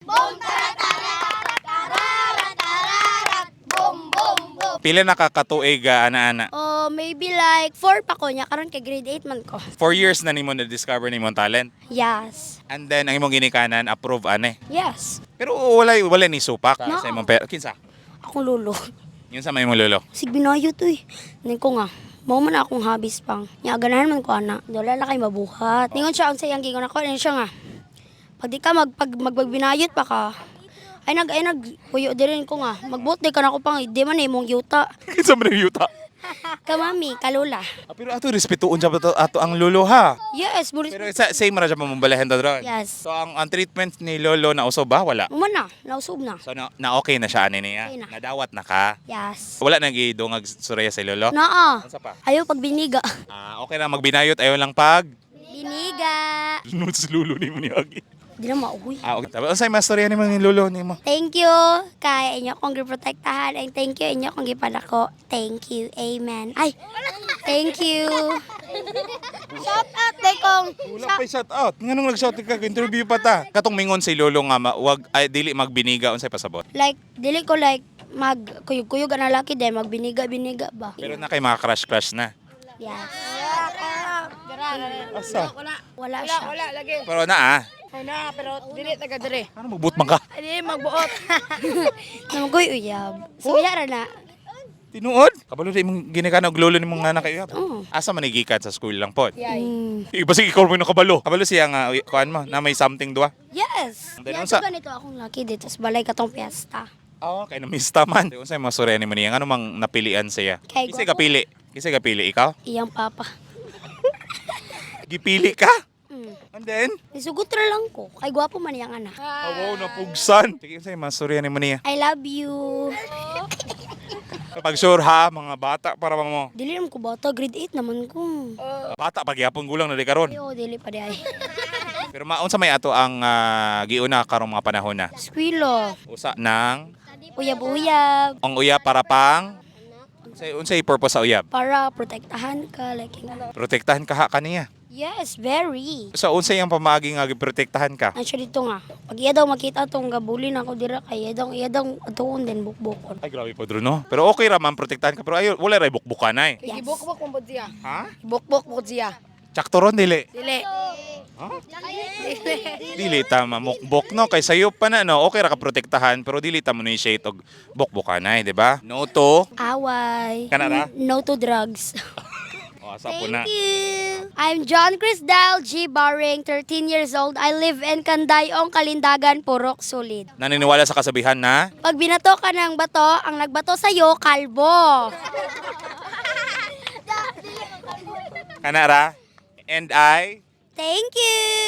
Boom tara tara tarara tararat boom boom boom. Pila na ka katuig, ana-ana? Oh, maybe like 4 pa ko niya karon kay grade 8 man ko. 4 years na nimo na-discover nimo ang talent. Yes. And then ang imong ginikanan approve ane. Yes. Pero wala ni supak No. sa imong pera. Kinsa? Akong lolo. Yun sa may imong lolo. Sig binayo to eh. Ning ko nga, mao man akong hobbies pang. Nya ganahan man ko ana. Wala na kay mabuhat. Ningon siya unsa iyang gingon ako, ningon siya nga. Pag di ka mag pag magbagbinayot pa ka, ay nag puyo dirin ko nga. Magbuot di ka na ko pang di man imong yuta. Kinsa man ang yuta? Ka mami, kalula. Ah, pero ato respetuon siya ato, ato ang lolo ha. Yes, buris. Pero sa same ra siya mamabalahan ta dron. Yes. So ang treatment ni lolo na usob ba wala? Uma na, nausog na. So na okay na siya ani niya. Okay na. Nadawat na ka. Yes. Wala nang gidungag suraya sa lolo. Naa. Unsa pa? Ayaw pag biniga. Ah, okay na magbinayot ayaw lang pag Biniga. Sunod sa lolo nimo ni Agi. Di na mauwi. Ah, okay. Tapos unsay mastorya nimo ni lolo nimo? Thank you kay inyo kong giprotektahan and thank you inyo kong gipadako. Thank you. Amen. Ay, thank you. Shout out day kong. Wala pa shout out. Nganong nag-shout ka interview pa ta. Katong mingon si lolo nga wag ay dili magbiniga unsay pasabot. Like dili ko like mag kuyog-kuyog ang laki day magbiniga-biniga ba. Pero na kay mga crush crush na. Yes. Asa? Wala siya. Wala lagi. Pero na ah. Ay na, pero dili taga dire. Ano magbuot man ka? Ay magbuot. Namagoy uyab. So wala ra na. Tinuod? Kabalo di imong ginikanan og lolo nimong nga nakayab. Oo. Asa man gikan sa school lang pod? Iba sige ikaw mo nakabalo. Kabalo siya nga uy, kuan mo na may something duwa. Yes. Then, Yes, unsa- ganito akong laki dito sa balay katong piyesta. Oo, kay namista man. Unsay mga surya nimo niya? Ngano mang napilian siya? Kay Kisay gwapo. kapili? Kisay kapili ikaw? Iyang papa. Gipili ka? And then? Nisugot ra lang ko. Kay gwapo man iyang anak. Oh, wow, napugsan. Sige, unsay mga surya nimo niya? I love you. Pag sure ha, mga bata para pa mo. Dili naman ko bata, grade 8 naman ko. Bata pagyapon gulang na di karon. Ayo, dili pa di ay. Pero maunsa may ato ang giuna karong mga panahon na. Squilo, Usa nang uyab-uyab, ang uyab para pang unsay purpose sa uyab? para protektahan ka, like yung- Protektahan ka ha kaniya. Yes, very. So unsay ang pamaagi nga giprotektahan ka? Ang siya dito nga, pag iya daw makita tong gabulin ako dira kay iya daw atuon din bukbukon. Ay grabe po no. Pero okay ra man protektahan ka pero ayo wala ra bukbukan ay. Yes. Ibukbok mo siya. Ha? Ibukbok mo siya. Tsaktoron dili. Dili. Dili ta mamukbok no kay sayo pa na no. Okay ra ka protektahan pero dili ta mo ni shade og bukbukan ay, di ba? No to. Away. Kana ra? No to drugs. O asa po na. Thank you. I'm John Crisdal G. Baring, 13 years old. I live in Kandayong, Kalindagan, Purok, Sulid. Naniniwala sa kasabihan na Pag binato ka ng bato, ang nagbato sa'yo, kalbo. kanara and I Thank you!